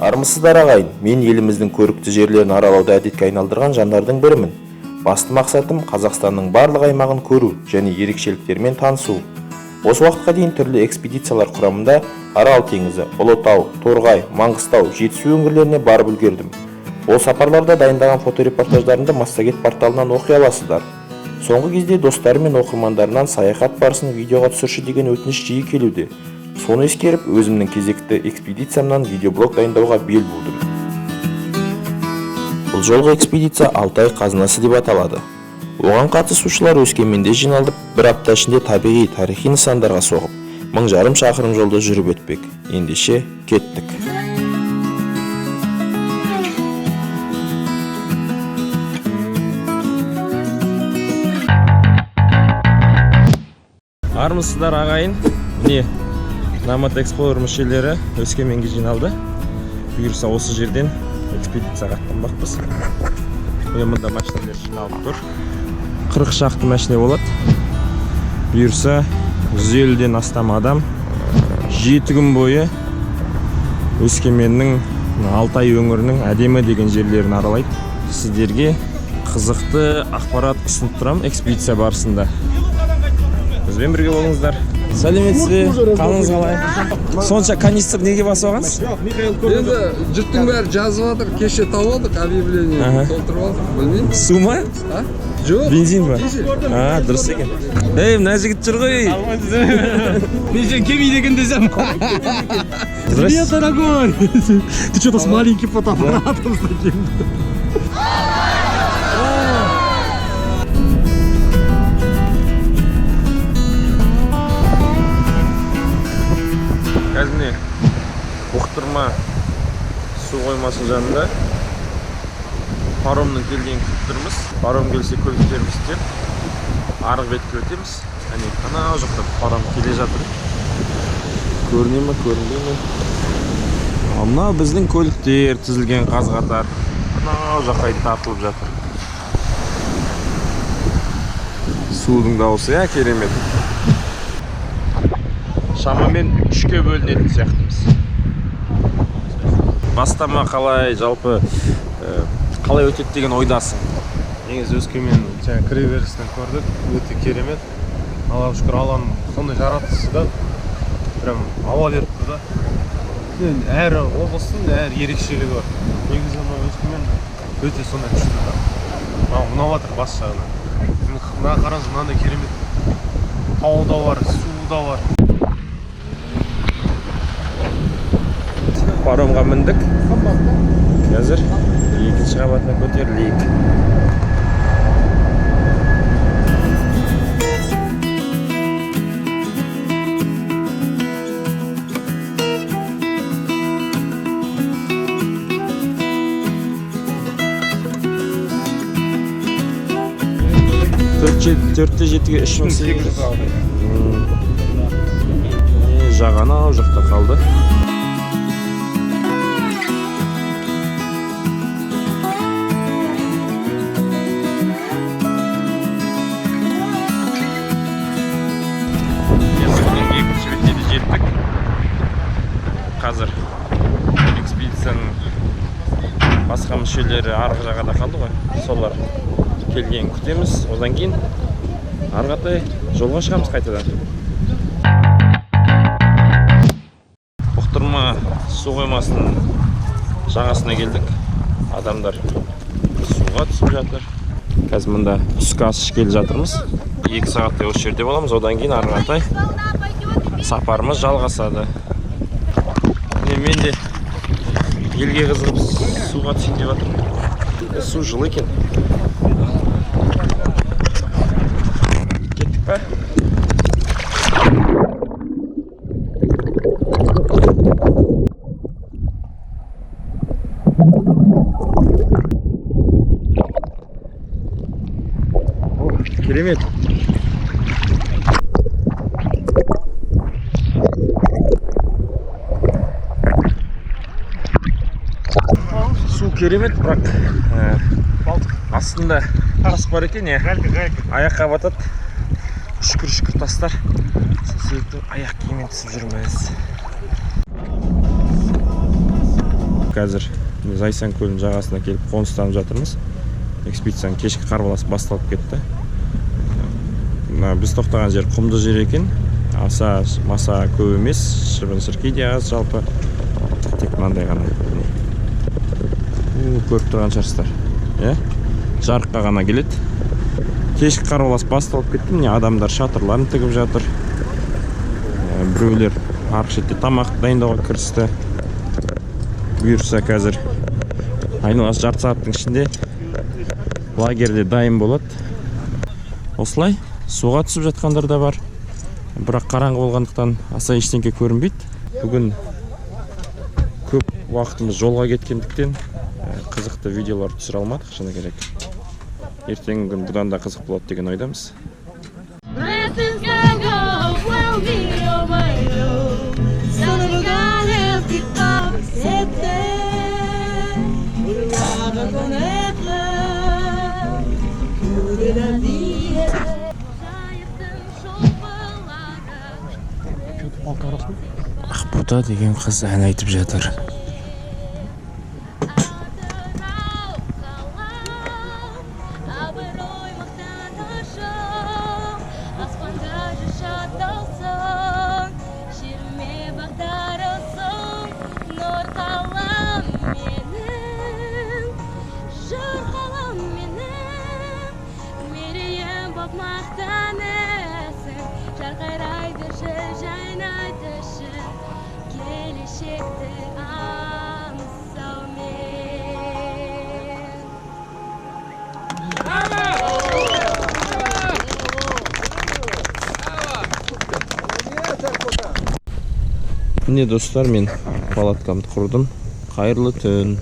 Армысыздар, ағайын! Мен еліміздің көрікті жерлерін аралауды әдетке айналдырған жандардың бірімін. Басты мақсатым – Қазақстанның барлық аймағын көру және ерекшеліктерімен танысу. Осы уақытқа дейін түрлі экспедициялар құрамында Арал теңізі, Ұлытау, Торғай, Маңғыстау, Жетісу өңірлеріне барып үлгердім. Ол сапарларда дайындаған фоторепортаждарымды Массагет порталынан оқи аласыздар. Соңғы кезде достарым мен оқырмандарымнан саяхат барысын видеоға түсірші деген өтініш жиі келуде. Соны ескеріп, өзімнің кезекті экспедициямнан видеоблог дайындауға бел будым. Бұл жолғы экспедиция «Алтай қазынасы» деп аталады. Оған қатысушылар Өскеменде жиналып, бір апта ішінде табиғи, тарихи нысандарға соғып, 1500 шақырым жолды жүріп өтпек. Ендеше, кеттік! Армысыздар, ағайын! Міне, Nomad Explorer мүшелері Өскеменге жиналды. Бұйырса, осы жерден экспедицияға аттанбақпыз. Міне, мында машиналар жиналып тұр. 40 шақты машина болады. Бұйырса, 150-ден астам адам 7 күн бойы Өскеменнің, мына Алтай өңірінің әдемі деген жерлерін аралайды. Сіздерге қызықты ақпарат ұсынып тұрамын экспедиция барысында. Бізбен бірге болыңыздар. Сәлеметсіз бе, қалыңыз қалай? Сонша канистр неге басып алғансыз? Енді жұрттың бәрі жазып жатыр. Кеше тауып алдық объявление, толтырып алдық, білмеймін. Су ма? А, жоқ. Бензин ба? Дизель. А, дұрыс екен. Ей, мына жігіт жүр ғой. Мен сен келмейді екен десем. Здрасте. Дорогой! Ты что-то с маленьким фотоаппаратом с таким. Қазір, міне, Бұқтырма су қоймасы жанында паромның келгенін күтіп тұрмыз. Паром келсе, көліктерімізді тиеп, арғы бетке өтеміз. Әне, анау жақта паром келе жатыр. Көріне ме, көрінбей ме? Ал мынау біздің көліктер тізілген қаз қатар анау жаққа дейін тартылып жатыр. Судың дауысы, иә, керемет. Шамамен үшке бөлінетін сияқтымыз. Бастама қалай, жалпы, қалай өтеді деген ойдасың? Негізі, Өскемен жаңа кіреберісінен көрдік, өте керемет. Аллаға шүкір, Алланың сондай жаратылысы да, прям ауа беріп тұр да. Енді әр облыстың әр ерекшелігі бар. Негізі, мына Өскемен өте сондай күшті да, маған ұнап жатыр бас жағынан. Мына қараңыз, мынандай керемет тау да бар, су да бар. Паромға міндік. Қазір екінші қабатына көтерілейік. 4,7-ге 3800. Міне, жақ анау жақта қалды. Міне, судың екінші бетіне де жеттік. Қазір экспедицияның басқа мүшелері арғы жағада қалды ғой, солар келгенін күтеміз. Одан кейін ары қаратай жолға шығамыз қайтадан. Бұқтырма су қоймасының жағасына келдік. Адамдар суға түсіп жатыр. Қазір мында түскі ас ішкелі жатырмыз. 2 сағаттай осы жерде боламыз. Одан кейін ары қаратай сапарымыз жалғасады. Міне, мен де елге қызығып, суға түсейін деп жатырмын. Су жылы екен. Кеттік па? О, керемет! Су керемет, бірақ астында тас бар екен, иә. Галька, галька. Аяққа батады, үшкір үшкір тастар. Сол себептен аяқ киіммен түсіп жүрміз. Қазір Зайсан көлінің жағасына келіп қоныстанып жатырмыз. Экспедицияның кешкі қарбаласы басталып кетті. Мына біз тоқтаған жер құмды жер екен. Аса маса көп емес, шыбын шіркей де аз жалпы. Тек мынандай ғана. Көріп тұрған шығарсыздар. Иә? Жарыққа ғана келеді. Кешкі қарбалас басталып кетті. Міне адамдар шатырларын тігіп жатыр. Біреулер арғы шетте тамақ дайындауға кірісті. Бұйырса қазір айналасы жарты сағаттың ішінде лагерде дайын болады. Осылай суға түсіп жатқандар да бар. Бірақ қараңғы болғандықтан аса ештеңке көрінбейді. Бүгін көп уақытымыз жолға кеткендіктен қызықты видеолар түсіре алмадық, шыны керек. Ертеңгі күн бұдан да қызық болады деген ойдамыз. Ақбота деген қыз ән айтып жатыр. Міне достар, мен палаткамды құрдым. Қайырлы түн.